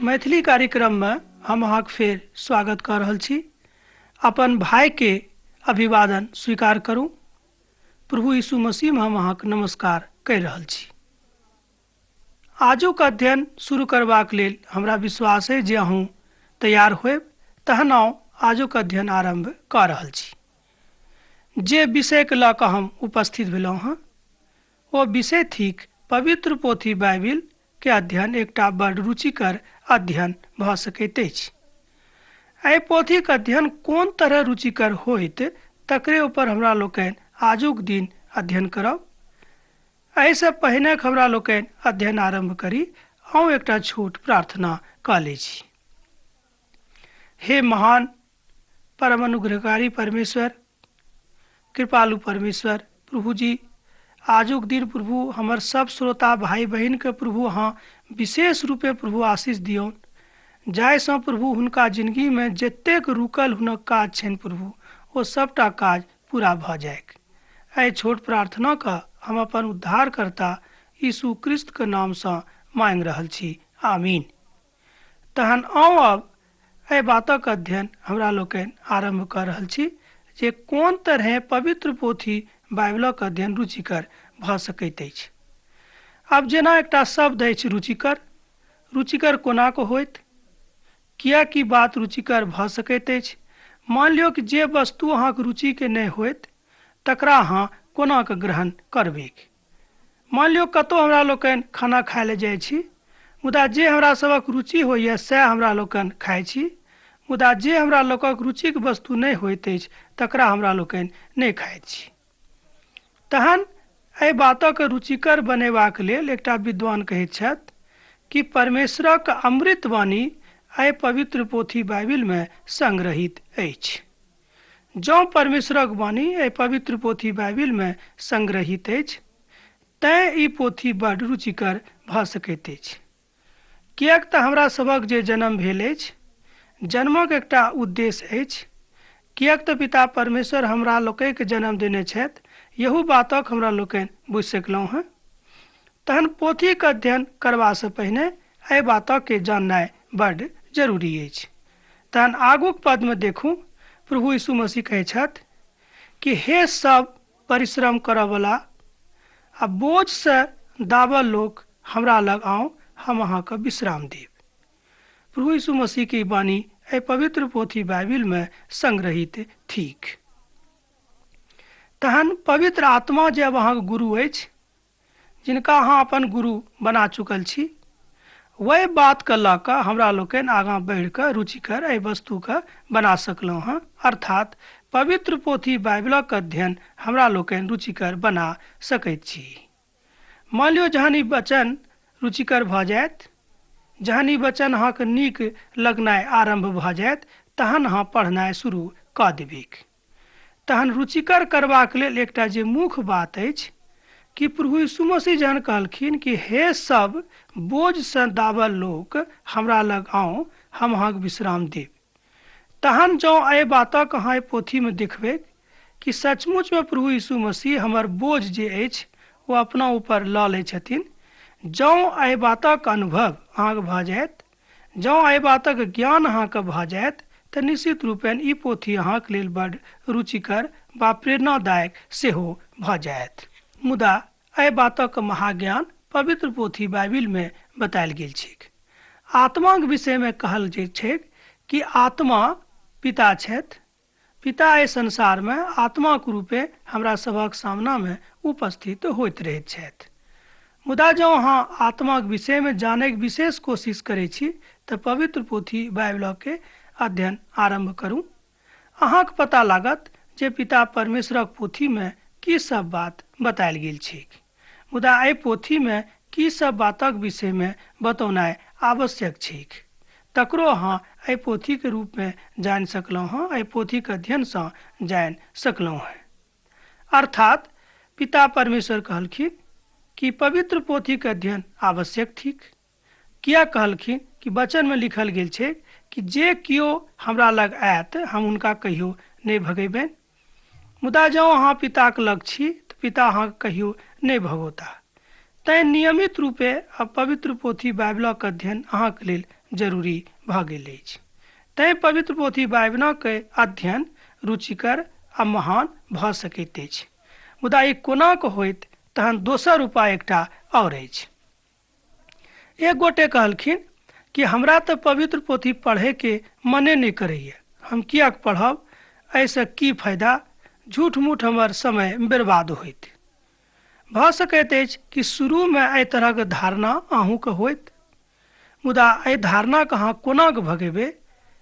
मैथिली कार्यक्रममे हम अहाँके फेर स्वागत कऽ रहल छी। अपन भाईके अभिवादन स्वीकार करू। प्रभु यीशु मसीहमे हम अहाँके नमस्कार कहि रहल छी। आजुक अध्ययन शुरू करबाक लेल हमरा विश्वास अइ जे अहूँ तैयार होयब, तहन आउ आजुक अध्ययन आरम्भ कऽ रहल छी। जे विषयके लऽ कऽ हम उपस्थित भेलहुँ हँ ओ विषय थिक पवित्र पोथी बाइबिल के अध्ययन एकटा बड़ रुचिकर अध्ययन भऽ सकैत अछि। एहि पोथीक अध्ययन कोन तरह रुचिकर होइत तकरे ऊपर हमरा लोकनि आजुक दिन अध्ययन करब। एहिसँ पहिने हमरा लोकनि अध्ययन आरम्भ करी, आउ एकटा छोट प्रार्थना कऽ लै छी। हे महान परम अनुग्रहकारी परमेश्वर, कृपालु परमेश्वर प्रभु जी, आजुक दिन प्रभु हमर सब श्रोता भाई बहिन के प्रभु अहाँ विशेष रूपे प्रभु आशीष दियौन, जाहिसँ प्रभु हुनका जिंदगी में जतेक रुकल हुनक काज छनि प्रभु ओ सबटा काज पूरा भऽ जाइक। एहि छोट प्रार्थना के हम अपन उद्धारकर्ता यीशु क्रिस्त के नामसँ मांगि रहल छी, आमीन। तहन आउ अब एहि बातक अध्ययन हमरा लोकनि आरम्भ कऽ रहल छी जे कोन तरहे पवित्र पोथी बाइबलक अध्ययन रुचिकर भऽ सकैत अछि। आब जेना एकटा शब्द अछि रुचिकर, रुचिकर कोना कऽ होइत, किएक ई बात रुचिकर भऽ सकैत अछि? मान लियौ कि जे वस्तु अहाँक रुचिके नहि होइत तकरा अहाँ कोना कऽ ग्रहण करबैक? मान लियौ कतहु हमरा लोकनि खाना खाय लए जाइ छी, मुदा जे हमरा सभक रुचि होइए सएह हमरा लोकनि खाइ छी, मुदा जे हमरा लोकक रुचिक वस्तु नहि होइत अछि तकरा हमरा लोकनि नहि खाइत छी। तहन एहि बातक रुचिकर बनेबाक लेल एकटा विद्वान कहैत छथि कि परमेश्वरक अमृत वाणी एहि पवित्र पोथी बाइबिलमे संग्रहित अछि। जँ परमेश्वरक वाणी एहि पवित्र पोथी बाइबिलमे संग्रहित अछि तैँ ई पोथी बड रुचिकर भऽ सकैत अछि। किएक तऽ हमरा सभक जे जन्म भेल अछि, जन्मक एकटा उद्देश्य अछि। किएक तऽ पिता परमेश्वर हमरा लोकनिके जन्म देने छथि, यहू बातक हमरा लोकनि बुझि सकलहुँ हँ। तहन पोथीक अध्ययन करबासँ पहिने एहि बातके जाननाइ बड जरूरी अछि। तहन आगूक पदमे देखू, प्रभु यीशु मसीह कहै छथि कि हे सब परिश्रम करऽवला आ बोझसँ दाबल लोक, हमरा लग आउ, हम अहाँके विश्राम देब। प्रभु यीशु मसीह के वाणी एहि पवित्र पोथी बाइबिलमे संग्रहित थिक। तहन पवित्र आत्मा जे अब अहाँके गुरु अछि, जिनका अहाँ अपन गुरु बना चुकल छी, वएह बातके लऽ कऽ हमरा लोकनि आगाँ बढ़ि कऽ रुचिकर एहि वस्तुके बना सकलहुँ हँ, अर्थात पवित्र पोथी बाइबिलक अध्ययन हमरा लोकनि रुचिकर बना सकैत छी। मान लियौ जहन ई वचन रुचिकर भऽ जायत, जहन ई वचन अहाँके नीक लगनाइ आरम्भ भऽ जायत, तहन अहाँ पढ़नाइ शुरू कऽ देबैक। तहन रुचिकर करबाक लेल एकटा जे मुख्य बात अछि कि प्रभु यीशु मसीह जहन कहलखिन कि हे सब बोझसँ दाबल लोक, हमरा लग आउ, हम अहाँके विश्राम देब। तहन जँ एहि बातक अहाँ एहि पोथीमे देखबै कि सचमुचमे प्रभु यीशु मसीह हमर बोझ जे अछि ओ अपना ऊपर लऽ लै छथिन, जँ एहि बातक अनुभव अहाँके भऽ जायत, जँ एहि बातक ज्ञान अहाँके भऽ जायत, तऽ निश्चित रूपेण ई पोथी अहाँके लेल बड रुचिकर वा प्रेरणादायक सेहो भऽ जायत। मुदा एहि बातक महाज्ञान पवित्र पोथी बाइबिलमे बतायल गेल छैक। आत्माक विषयमे कहल जे छैक कि आत्मा पिता छथि, पिता एहि संसारमे आत्माक रूपे हमरा सभक सामनामे उपस्थित होइत रहैत छथि। मुदा जँ अहाँ आत्माक विषयमे जानैके विशेष कोशिश करै छी तऽ पवित्र पोथी बाइबिलके अध्ययन आरम्भ करू। अहाँके पता लागत जे पिता परमेश्वरक पोथीमे की सब बात बतायल गेल छैक। मुदा एहि पोथीमे की सब बातक विषयमे बतौनाइ आवश्यक छैक, तकरो अहाँ एहि पोथीके रूपमे जानि सकलहुँ हँ, एहि पोथीके अध्ययनसँ जानि सकलहुँ हँ। अर्थात पिता परमेश्वर कहलखिन कि पवित्र पोथीके अध्ययन आवश्यक थिक। किया कहलखिन कि वचनमे लिखल गेल छै कि जे केओ हमरा लग आयत हम हुनका कहियो नहि भगेबनि। मुदा जँ अहाँ पिताके लग छी तऽ पिता अहाँके कहियो नहि भगौता। तैं नियमित रूपे आ पवित्र पोथी बाइबलक अध्ययन अहाँके लेल जरूरी भऽ गेल अछि। तैं पवित्र पोथी बाइबलक अध्ययन रुचिकर आ महान भऽ सकैत अछि। मुदा ई कोना कऽ होइत, तहन दोसर उपाय एकटा आओर अछि। एक गोटे कहलखिन कि हमरा तऽ पवित्र पोथी पढ़ैके मने नहि करैए, हम किएक पढ़ब, एहिसँ की फायदा, झूठ मूठ हमर समय बर्बाद होइत। भऽ सकैत अछि कि शुरूमे एहि तरहक धारणा अहूँके होइत, मुदा एहि धारणाके अहाँ कोना कऽ भगेबै?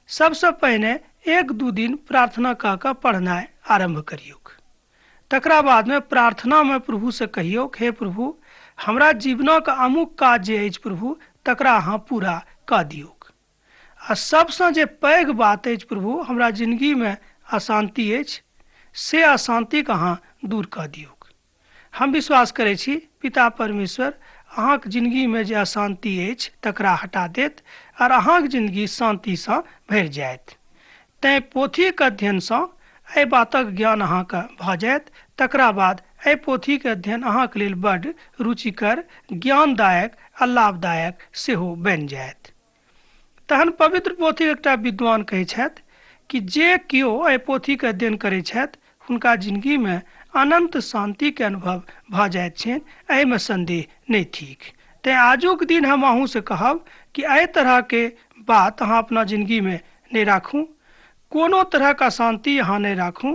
सबसँ पहिने 1-2 दिन प्रार्थना कऽ कऽ पढ़नाइ आरम्भ करियौक। तकरा बादमे प्रार्थनामे प्रभुसँ कहियौक, हे प्रभु, हमरा जीवनक अमुक काज जे अछि प्रभु, तकरा अहाँ पूरा कऽ दियौक। आ सबसँ जे पैघ बात अछि प्रभु, हमरा जिन्दगीमे अशान्ति अछि, से अशान्तिके अहाँ दूर कऽ दियौक। हम विश्वास करै छी पिता परमेश्वर अहाँके जिन्दगीमे जे अशान्ति अछि तकरा हटा देत आओर अहाँके जिन्दगी शान्तिसँ भरि जायत। तैँ पोथीके अध्ययनसँ एहि बातक ज्ञान अहाँके भऽ जायत। तकरा बाद एहि पोथीके अध्ययन अहाँके लेल बड्ड रुचिकर, ज्ञानदायक आ लाभदायक सेहो बनि जायत। तहन पवित्र पोथीक एकटा विद्वान कहै छथि कि जे केओ एहि पोथीके अध्ययन करै छथि हुनका जिन्दगीमे अनंत शान्तिके अनुभव भऽ जाइत छनि, एहिमे सन्देह नहि थिक। तैँ आजुक दिन हम अहूँसँ कहब कि एहि तरहके बात अहाँ अपना जिन्दगीमे नहि राखू, कोनो तरहक अशान्ति अहाँ नहि राखू,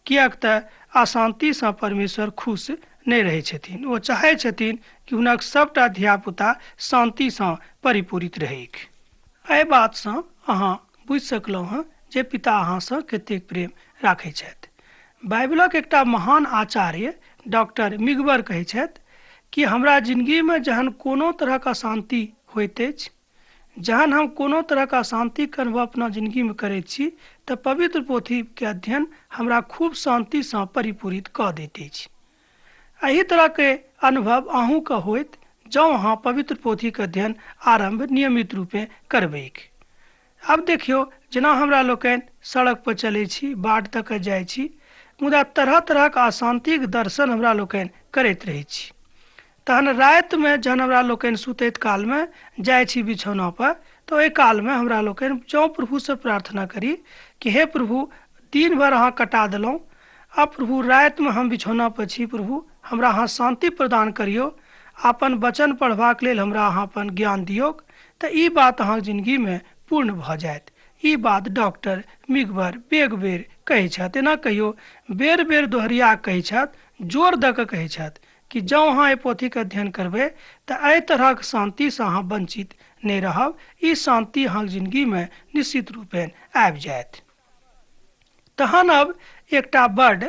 किएक तऽ अशान्तिसँ परमेश्वर खुश नहि रहै छथिन। ओ चाहै छथिन कि हुनक सबटा धियापुता शान्तिसँ परिपूरित रहैक। एहि बातसँ अहाँ बुझि सकलहुँ हँ जे पिता अहाँसँ कतेक प्रेम राखै छथि। बाइबलक एकटा महान आचार्य डॉक्टर मिगबर कहै छथि कि हमरा जिन्दगीमे जहन कोनो तरहक अशान्ति होइत अछि, जहन हम कोनो तरहक अशान्तिके अनुभव अपना जिन्दगीमे करैत छी, तऽ पवित्र पोथीके अध्ययन हमरा खूब शान्तिसँ परिपूरित कऽ दैत अछि। एहि तरहके अनुभव अहूँके होइत जँ अहाँ पवित्र पोथीके अध्ययन आरम्भ नियमित रूपे करबैक। आब देखियौ, जेना हमरा लोकनि सड़क पर चलै छी, बाट तक जाइ छी, मुदा तरह तरहक अशान्तिक दर्शन हमरा लोकनि करैत रहै छी। तहन रातिमे जहन हमरा लोकनि सुतैत कालमे जाइ छी बिछौना पर, तऽ ओहि कालमे हमरा लोकनि जँ प्रभुसँ प्रार्थना करी कि हे प्रभु, दिन भरि अहाँ कटा देलहुँ, आब प्रभु रातिमे हम बिछौना पर छी, प्रभु हमरा अहाँ शान्ति प्रदान करियौ, अपन वचन पढ़बाक लेल हमरा अहाँ अपन ज्ञान दियौक, तऽ ई बात अहाँके जिन्दगीमे पूर्ण भऽ जायत। ई बात डॉक्टर मिगबर बेर बेर कहै छथि। एना कहियो बेर बेर दोहरिया कहै छथि, जोर दऽ कऽ कहै छथि कि जँ अहाँ एहि पोथीके अध्ययन करबै तऽ एहि तरहक शान्तिसँ अहाँ वञ्चित नहि रहब। ई शान्ति अहाँके जिन्दगीमे निश्चित रूपेण आबि जायत। तहन अब एकटा बड्ड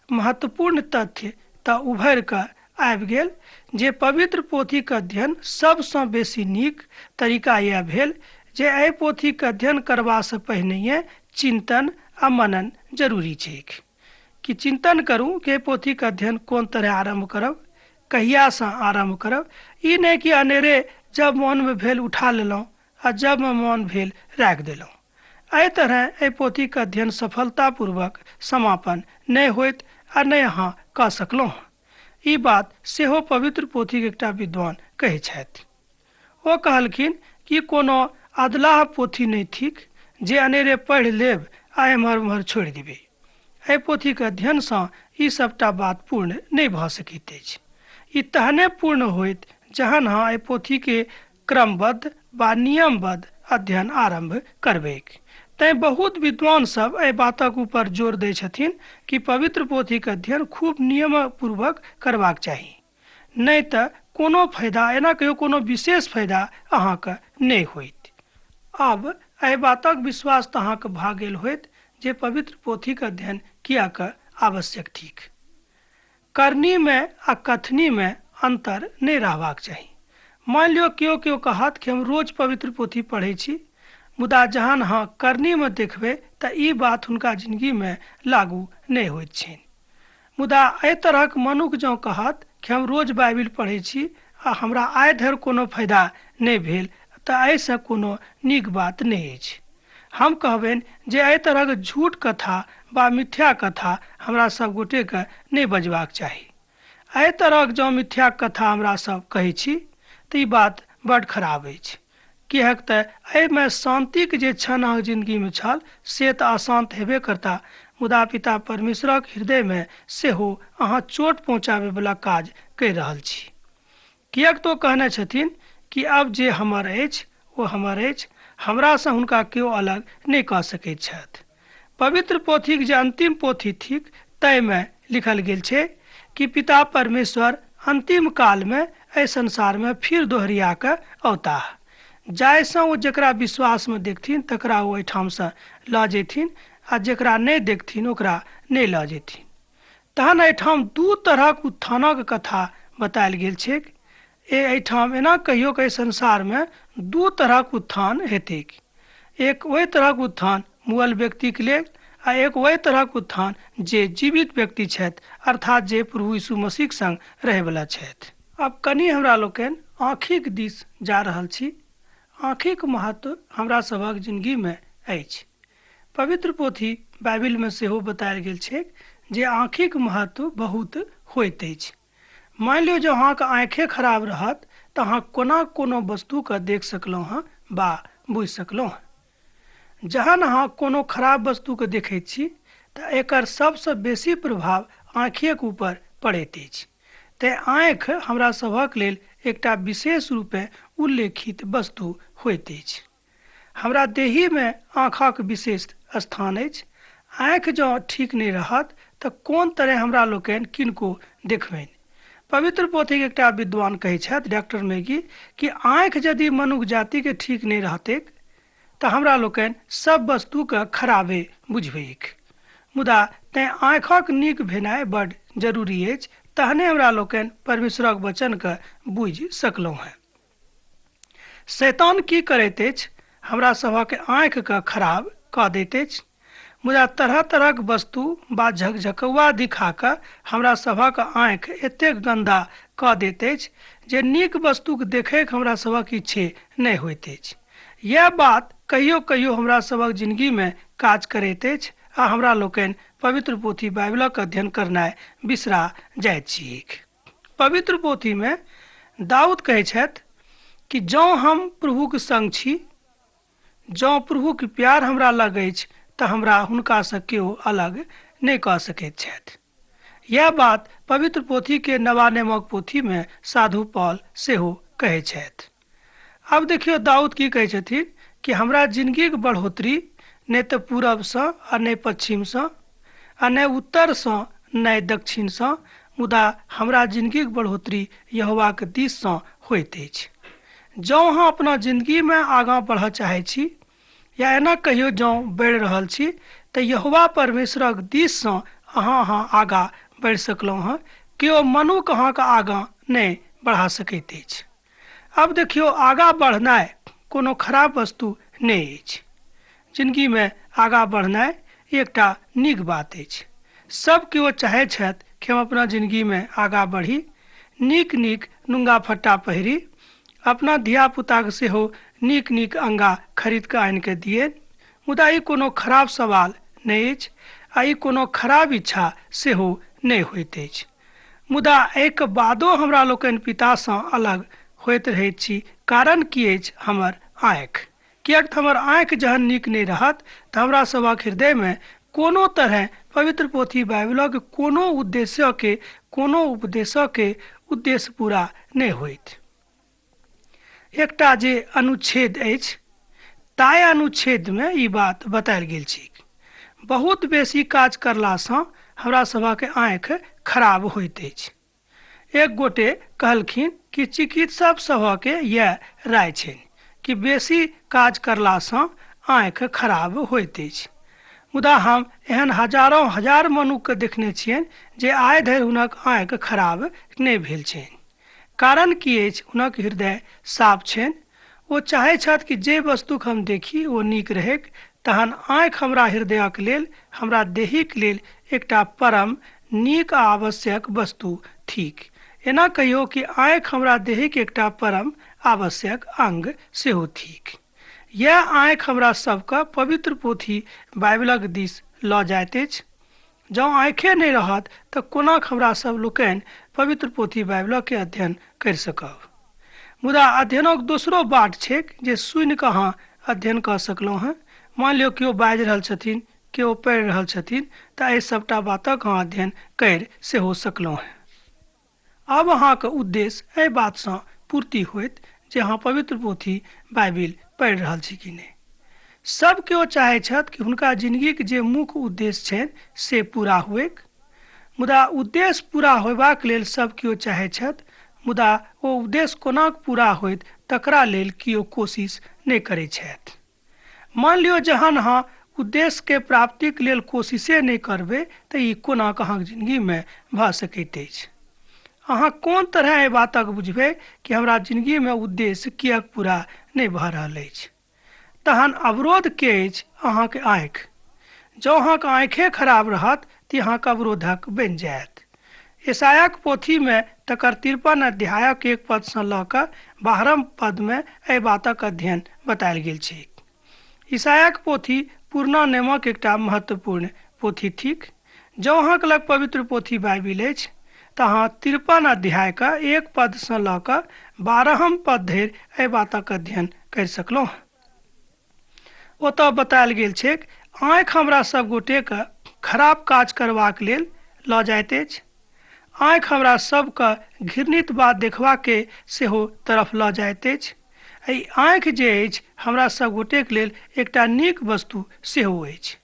महत्वपूर्ण तथ्य तऽ उभरि कऽ आबि गेल जे पवित्र पोथीके अध्ययन सबसँ बेसी नीक तरीका इएह भेल जे एहि पोथीके अध्ययन करबासँ पहिनहिए चिन्तन आ मनन जरूरी छैक। कि चिन्तन करू कि एहि पोथीके अध्ययन कोन तरह आरम्भ करब, कहियासँ आरम्भ करब। ई नहि कि अनेरे जब मोनमे भेल उठा लेलहुँ आ जब मोन भेल राखि देलहुँ। एहि तरह एहि पोथीके अध्ययन सफलतापूर्वक समापन नहि होइत आ नहि अहाँ कऽ सकलहुँ। ई बात सेहो पवित्र पोथीके एकटा विद्वान कहै छथि। ओ कहलखिन कि कोनो अदलाह पोथी नहि थिक जे अनेरे पढ़ि लेब आ एम्हर ओम्हर छोड़ि देबै। एहि पोथीके अध्ययनसँ ई सबटा बात पूर्ण नहि भऽ सकैत अछि। ई तहने पूर्ण होइत जहन अहाँ एहि पोथीके क्रमबद्ध वा नियमबद्ध अध्ययन आरम्भ करबैक। तैँ बहुत विद्वान सब एहि बातक ऊपर जोर दै छथिन कि पवित्र पोथीके अध्ययन खूब नियमपूर्वक करबाक चाही, नहि तऽ कोनो फायदा, एना कहियो कोनो विशेष फायदा अहाँके नहि होइत। आब एहि बातक विश्वास तऽ अहाँके भऽ गेल होइत जे पवित्र पोथीके अध्ययन किएक आवश्यक थिक। करनीमे आ कथनीमे अन्तर नहि रहबाक चाही। मानि लियौ केओ केओ कहत कि हम रोज पवित्र पोथी पढ़ै छी, मुदा जहन अहाँ करनीमे देखबै तऽ ई बात हुनका जिन्दगीमे लागू नहि होइत छनि। मुदा एहि तरहक मनुख जँ कहत कि हम रोज बाइबिल पढ़ै छी आ हमरा आइ धरि कोनो फायदा नहि भेल, तऽ एहिसँ कोनो नीक बात नहि अछि। हम कहबनि जे एहि तरहक झूठ कथा वा मिथ्या कथा हमरा सब गोटेके नहि बजबाक चाही। एहि तरहक जँ मिथ्या कथा हमरा सब कहै छी तऽ ई बात बड खराब अछि, किएक तऽ एहिमे शान्तिक जे क्षण अहाँके जिन्दगीमे छल से तऽ अशान्त हेबे करता, मुदा पिता परमेश्वरक हृदयमे सेहो अहाँ चोट पहुँचाबैवला काज करि रहल छी। किएक तऽ ओ कहने छथिन कि आब जे हमर अछि ओ हमर अछि, हमरासँ हुनका केओ अलग नहि कऽ सकैत छथि। पवित्र पोथीक जे अन्तिम पोथी थिक ताहिमे लिखल गेल छै कि पिता परमेश्वर अन्तिम कालमे एहि संसारमे फिर दोहरिया कऽ औताह, जाहिसँ ओ जकरा विश्वासमे देखथिन तकरा ओ एहिठामसँ लऽ जेथिन आ जकरा नहि देखथिन ओकरा नहि लऽ जेथिन। तहन एहिठाम दू तरहक उत्थानक कथा बतायल गेल छैक। एहिठाम एना कहियो कि एहि संसारमे दू तरहक उत्थान हेतैक, एक ओहि तरहक उत्थान मुअल व्यक्तिके लेल आ एक ओहि तरहक उत्थान जे जीवित व्यक्ति छथि, अर्थात जे प्रभु यीशु मसीहक संग रहैवला छथि। आब कनि हमरा लोकनि आँखिक दिस जा रहल छी। आँखिक महत्व हमरा सभक जिन्दगीमे अछि। पवित्र पोथी बाइबिलमे सेहो बतायल गेल छैक जे आँखिक महत्व बहुत होइत अछि। मानि लियौ जे अहाँके आँखि खराब रहत तऽ अहाँ कोना कोनो वस्तुके देख सकलहुँ हँ बा बुझि सकलहुँ हँ। जहन अहाँ कोनो खराब वस्तुके देखैत छी तऽ एकर सबसँ बेसी प्रभाव आँखिएके ऊपर पड़ैत अछि। तेँ आँखि हमरा सभक लेल एकटा विशेष रूपे उल्लेखित वस्तु होइत अछि। हमरा देहीमे आँखिक विशेष स्थान अछि। आँखि जँ ठीक नहि रहत तऽ कोन तरह हमरा लोकनि किनको देखबनि। पवित्र पोथीक एकटा विद्वान कहै छथि, डॉक्टर मैगी, कि आँखि यदि मनुख जातिके ठीक नहि रहतैक तऽ हमरा लोकनि सब वस्तुके खराबे बुझबैक। मुदा तेँ आँखिक नीक भेनाइ बड जरूरी अछि, तहने हमरा लोकनि परमेश्वरक वचनके बुझि सकलहुँ हेँ। शैतान की करैत अछि, हमरा सभक आँखिके खराब कऽ दैत अछि। मुदा तरह तरहक वस्तु बा झकझकौआ दिखा कऽ हमरा सभक आँखि एतेक गन्दा कऽ दैत अछि जे नीक वस्तुके देखैके हमरा सभक इच्छे नहि होइत अछि। यैह बात कहियो कहियो हमरा सभक जिन्दगीमे काज करैत अछि आ हमरा लोकनि पवित्र पोथी बाइबिलक अध्ययन करनाइ बिसरा जाइत छियैक। पवित्र पोथीमे दाऊद कहै छथि कि जँ हम प्रभुक संग छी, जँ प्रभुक प्यार हमरा लग अछि तऽ हमरा हुनकासँ केओ अलग नहि कऽ सकैत छथि। यैह बात पवित्र पोथीके नवा नेमक पोथीमे साधु पॉल सेहो कहै छथि। आब देखियौ दाऊद की कहै छथिन कि हमरा जिन्दगीक बढ़ोतरी नहि तऽ पूरबसँ आ नहि पश्चिमसँ आ नहि उत्तरसँ नहि दक्षिणसँ, मुदा हमरा जिन्दगीक बढ़ोतरी यहोवाक दिससँ होइत अछि। जँ अहाँ अपना जिन्दगीमे आगाँ बढ़ऽ चाहै छी या एना कहियो जँ बढ़ि रहल छी तऽ यहोवा परमेश्वरक दिससँ अहाँ आगाँ बढ़ि सकलहुँ हँ। केओ मनुख अहाँके आगाँ नहि बढ़ा सकैत अछि। आब देखियौ, आगाँ बढ़नाइ कोनो खराब वस्तु नहि अछि। जिन्दगीमे आगाँ बढ़नाइ एकटा नीक बात अछि। सब केओ चाहै छथि कि हम अपना जिन्दगीमे आगाँ बढ़ी, नीक नीक नुंगा फट्टा पहिरी, अपना धियापुताके सेहो नीक नीक अंगा खरीद कऽ आनि कऽ दियै। मुदा ई कोनो खराब सवाल नहि अछि आ ई कोनो खराब इच्छा सेहो नहि होइत अछि। मुदा एहिके बादो हमरा लोकनि पितासँ अलग होइत रहैत छी। कारण की अछि? हमर आँखि। किएक तऽ हमर आँखि जहन नीक नहि रहत तऽ हमरा सभक हृदयमे कोनो तरहे पवित्र पोथी बाइबिलक कोनो उद्देश्यके, कोनो उपदेशके उद्देश्य पूरा नहि होइत। एकटा जे अनुच्छेद अछि ताहि अनुच्छेदमे ई बात बतायल गेल छै। बहुत बेसी काज करलासँ हमरा सभक आँखि खराब होइत अछि। एक गोटे कहलखिन कि चिकित्सक सभके यैह राय छनि कि बेसी काज करलासँ आँखि खराब होइत अछि। मुदा हम एहन हजारों हजार मनुखके देखने छियनि जे आइ धरि हुनक आँखि खराब नहि भेल छनि। कारण की अछि? हुनक हृदय साफ छनि। ओ चाहै छथि कि जे वस्तुक हम देखी ओ नीक रहैक। तहन आँखि हमरा हृदयक लेल, हमरा देहीक लेल एकटा परम नीक आ आवश्यक वस्तु थिक। एना कहियौ कि आँखि हमरा देहीक एकटा परम आवश्यक अंग सेहो थिक। यैह आँखि हमरा सबके पवित्र पोथी बाइबिलक दिस लऽ जाइत अछि। जँ आँखे नहि रहत तऽ कोना हमरा सब लोकनि पवित्र पोथी बाइबलके अध्ययन करि सकब। मुदा अध्ययनक दोसरो बाट छैक जे सुनि कऽ अहाँ अध्ययन कऽ सकलहुँ हेँ। मानि लियौ केओ बाजि रहल छथिन, केओ पढ़ि रहल छथिन, तऽ एहि सभटा बातक अहाँ अध्ययन करि सेहो सकलहुँ हेँ। आब अहाँके उद्देश्य एहि बातसँ पूर्ति होइत जे अहाँ पवित्र पोथी बाइबिल पढ़ि रहल छी कि नहि। सब केओ चाहै छथि कि हुनका जिनगीके जे मुख्य उद्देश्य छनि से पूरा हुएक। मुदा उद्देश्य पूरा होयबाक लेल सब केओ चाहै छथि, मुदा ओ उद्देश्य कोना पूरा होइत तकरा लेल केओ कोशिश नहि करै छथि। मान लियौ जहन अहाँ उद्देश्यके प्राप्तिके लेल कोशिशे नहि करबै तऽ ई कोना अहाँके जिनगीमे भऽ सकैत अछि। अहाँ कोन तरह एहि बातक बुझबै कि हमरा जिनगीमे उद्देश्य किएक पूरा नहि भऽ रहल अछि। तहन अवरोध के अछि? अहाँके आँखि। जँ अहाँके आँखे खराब रहत तऽ अहाँके अवरोधक बनि जायत। यशायाक पोथीमे तकर 53 अध्यायक 1 पदसँ लऽ कऽ 12 पदमे एहि बातक अध्ययन बतायल गेल छै। ईसायाक पोथी पुरना नेमक एकटा महत्वपूर्ण पोथी थिक। जँ अहाँके लग पवित्र पोथी बाइबिल अछि तऽ अहाँ 53 अध्यायके 1 पदसँ लऽ कऽ 12 पद धरि एहि बातक अध्ययन करि सकलहुँ। ओतऽ बतायल गेल छैक आँखि हमरा सब गोटेके खराब काज करबाक लेल लऽ जाइत अछि। आँखि हमरा सबके घृणित बात देखबाके सेहो तरफ लऽ जाइत अछि। एहि आँखि जे अछि हमरा सब गोटेके लेल एकटा नीक वस्तु सेहो अछि।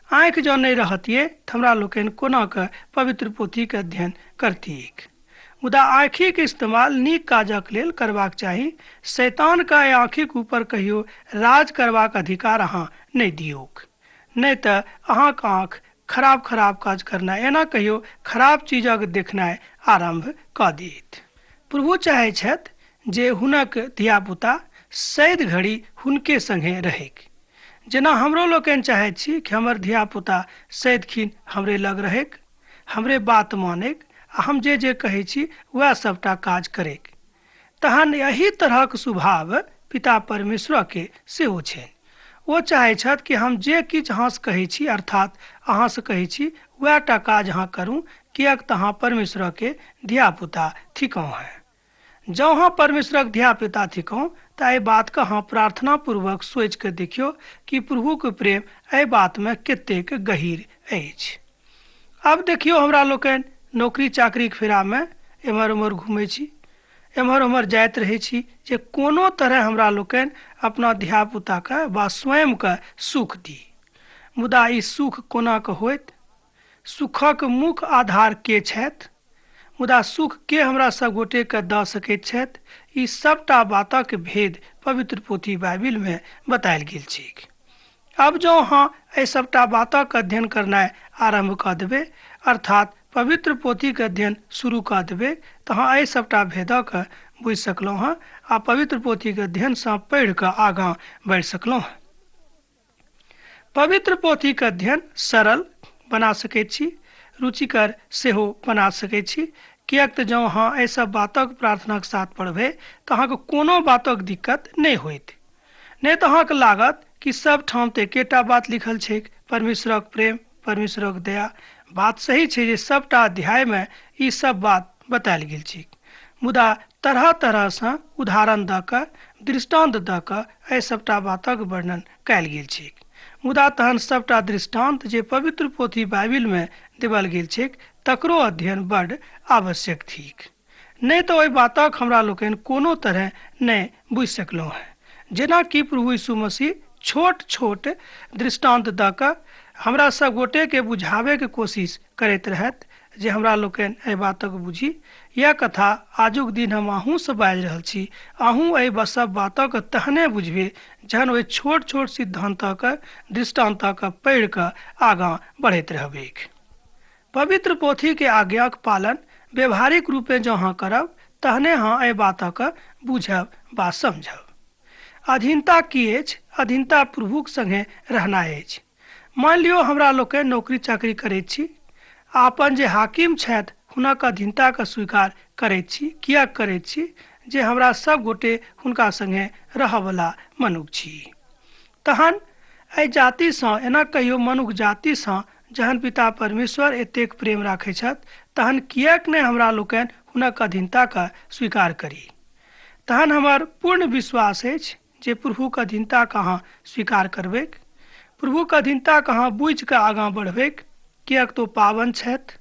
आँखि जँ नहि रहतियै तऽ हमरा लोकनि कोना कऽ पवित्र पोथीके अध्ययन करतियै। मुदा आँखिके इस्तेमाल नीक काजक लेल करबाक चाही। शैतानके एहि आँखिक ऊपर कहियो राज करबाक अधिकार अहाँ नहि दियौक, नहि तऽ अहाँके आँखि खराब खराब काज करनाइ, एना कहियो खराब चीजक देखनाइ आरम्भ कऽ देत। प्रभु चाहै छथि जे हुनक धियापुता सैद घड़ी हुनके संगे रहैक। जेना हमरो लोकनि चाहैत छी कि हमर धियापुता सदिखिन हमरे लग रहैक, हमरे बात मानैक आ हम जे जे कहै छी वएह सभटा काज करैक। तहन एहि तरहक स्वभाव पिता परमेश्वरके सेहो छनि। ओ चाहै छथि कि हम जे किछु अहाँसँ कहै छी, अर्थात अहाँसँ कहै छी, वएह टा काज अहाँ करू, किएक तऽ अहाँ परमेश्वरके धियापुता थिकहुँ हेँ। जँ अहाँ परमेश्वरक धियापुता थिकहुँ तऽ एहि बातके अहाँ प्रार्थनापूर्वक सोचि कऽ देखियौ कि प्रभुके प्रेम एहि बातमे कतेक गहीर अछि। आब देखियौ हमरा लोकनि नौकरी चाकरीके फेरामे एम्हर ओम्हर घुमै छी, एम्हर ओम्हर जाइत रहै छी जे कोनो तरह हमरा लोकनि अपना धियापुताके वा स्वयंके सुख दी। मुदा ई सुख कोना कऽ होइत? सुखक मुख्य आधार के छथि? मुदा सुख के हमरा सब गोटेके दऽ सकैत छथि? ई सबटा बातक भेद पवित्र पोथी बाइबिलमे बतायल गेल छैक। आब जँ अहाँ एहि सबटा बातक अध्ययन करनाइ आरम्भ कऽ देबै, अर्थात पवित्र पोथीके अध्ययन शुरू कऽ देबै, तऽ अहाँ एहि सबटा भेदक बुझि सकलहुँ हँ आ पवित्र पोथीके अध्ययनसँ पढ़ि कऽ आगाँ बढ़ि सकलहुँ हँ। पवित्र पोथीके अध्ययन सरल बना सकैत छी, रुचिकर सेहो बना सकैत छी, किएक तऽ जँ अहाँ एहि सब बातक प्रार्थनाक साथ पढ़बै तऽ अहाँके कोनो बातक दिक्कत नहि होइत। नहि तऽ अहाँके लागत कि सब ठाम तऽ एकेटा बात लिखल छैक, परमेश्वरक प्रेम, परमेश्वरक दया। बात सही छै जे सबटा अध्यायमे ई सब बात बतायल गेल छैक, मुदा तरह तरहसँ उदाहरण दऽ कऽ, दृष्टान्त दऽ कऽ एहि सबटा बातक वर्णन कयल गेल छैक। मुदा तहन सबटा दृष्टान्त जे पवित्र पोथी बाइबिलमे देवल गेल छैक तकरो अध्ययन बड्ड आवश्यक थिक। नहि तऽ ओहि बातक हमरा लोकनि कोनो तरह नहि बुझि सकलहुँ हेँ। जेना कि प्रभु यीशु मसीह छोट छोट दृष्टान्त दऽ कऽ हमरा सब गोटेके बुझाबैके कोशिश करैत रहथि जे हमरा लोकनि एहि बातक बुझी। यह कथा आजुक दिन हम अहूँसँ बाजि रहल छी। अहूँ एहि सब बातक तहने बुझबै जहन ओहि छोट छोट सिद्धान्तक दृष्टान्तक पढ़ि कऽ आगाँ बढ़ैत रहबैक। पवित्र पोथीके आज्ञाक पालन व्यवहारिक रूपे जँ अहाँ करब तहने अहाँ एहि बातक बुझब वा समझब। अधीनता की अछि? अधीनता प्रभुक संगे रहनाइ अछि। मान लियौ हमरा लोकनि नौकरी चाकरी करैत छी आ अपन जे हाकिम छथि हुनक अधीनताके स्वीकार करैत छी। किएक करैत छी? जे हमरा सब गोटे हुनका संगे रहऽवला मनुख छी। तहन एहि जातिसँ, एना कहियो मनुख जातिसँ जहन पिता परमेश्वर एतेक प्रेम राखै छथि तहन किएक नहि हमरा लोकनि हुनक अधीनताके स्वीकार करी। तहन हमर पूर्ण विश्वास अछि जे प्रभुक अधीनताके अहाँ स्वीकार करबैक, प्रभुक अधीनताके अहाँ बुझिकऽ आगाँ बढ़बैक, किएक तऽ ओ पावन छथि,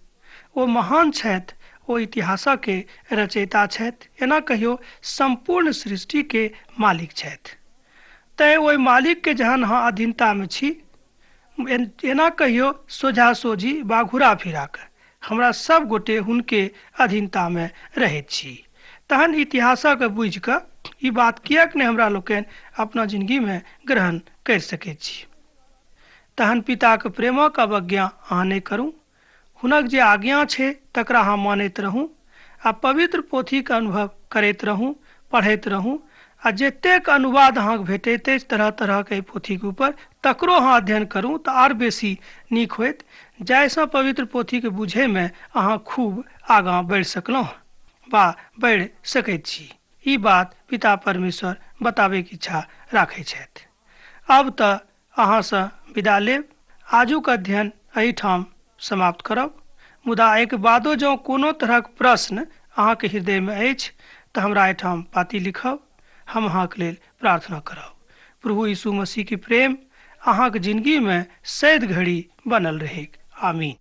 ओ महान छथि, ओ इतिहासके रचयिता छथि, एना कहियो सम्पूर्ण सृष्टिके मालिक छथि। तैँ ओहि मालिकके जहन अहाँ अधीनतामे छी, एना कहियो सोझा सोझी बा घुरा फिरा कऽ हमरा सब गोटे हुनके अधीनतामे रहैत छी। तहन इतिहासक बुझि कऽ ई बात किएक नहि हमरा लोकनि अपना जिनगीमे ग्रहण करि सकैत छी। तहन पिताक प्रेमक अवज्ञा अहाँ नहि करू, हुनक जे आज्ञा छै तकरा अहाँ मानैत रहू आ पवित्र पोथीके अनुभव करैत रहू, पढ़ैत रहू आ जतेक अनुवाद अहाँके भेटैत अछि तरह तरहके एहि पोथीके ऊपर तकरो अहाँ अध्ययन करू तऽ आर बेसी नीक होयत, जाहिसँ पवित्र पोथीके बुझैमे अहाँ खूब आगाँ बढ़ि सकलहुँ वा बढ़ि सकैत छी। ई बात पिता परमेश्वर बताबैके इच्छा राखै छथि। आब तऽ अहाँसँ विदा लेब। आजुक अध्ययन एहिठाम समाप्त करब, मुदा एहिके बादो जँ कोनो तरहक प्रश्न अहाँके हृदयमे अछि तऽ हमरा एहिठाम पाती लिखब, हम अहाँके लेल प्रार्थना करब। प्रभु यीशु मसीह के प्रेम अहाँके जिंदगीमे सैद घड़ी बनल रहेक। आमीन।